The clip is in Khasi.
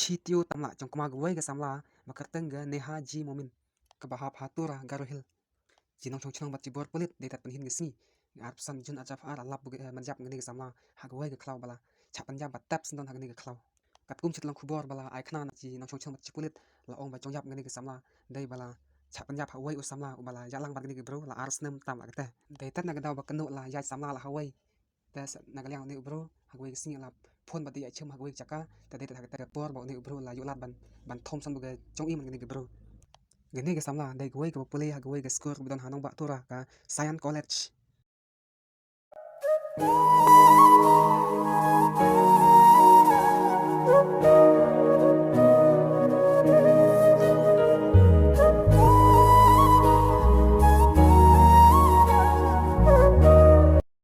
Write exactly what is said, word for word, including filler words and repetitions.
T T O Tamlah jong kma kawei ka samla ba kyrteng ka Neha G Momin, kaba hap ha Tura, Garo Hills. Ki nongshong shnong bad ki bor pulit dei tat pynhin ka sngi, arphew san June arphew ar, la lap u, eh, ban ïap ïa kane ka samla ha kawei ka khlaw ba la shah pynïap bad tap syndon ha kane ka khlaw. Katkum shi tyllong khubor ba la ai khana na ki nongshong shnong bad ki pulit, la ong ba jong ïap ïa kane ka samla dei ba la shah pynïap ha uwei u samla uba la ïalang bad kane ka bru la ar snem tam la kata. Dei tat na ka daw ba kano la ïaid samla la ha uwei. Te sa na ka liang une u bru ha kawei ka sngi la phone bad ïaid shim ha kawei ka jaka. Te dei tat ha kata ka por ba une u bru la ïoh lad ban, ban thom san bad ka jong i man kane ka bru. Kane ka samla dei kawei kaba pule ha kawei ka skul kaba don ha nongbah Tura, ka Science College.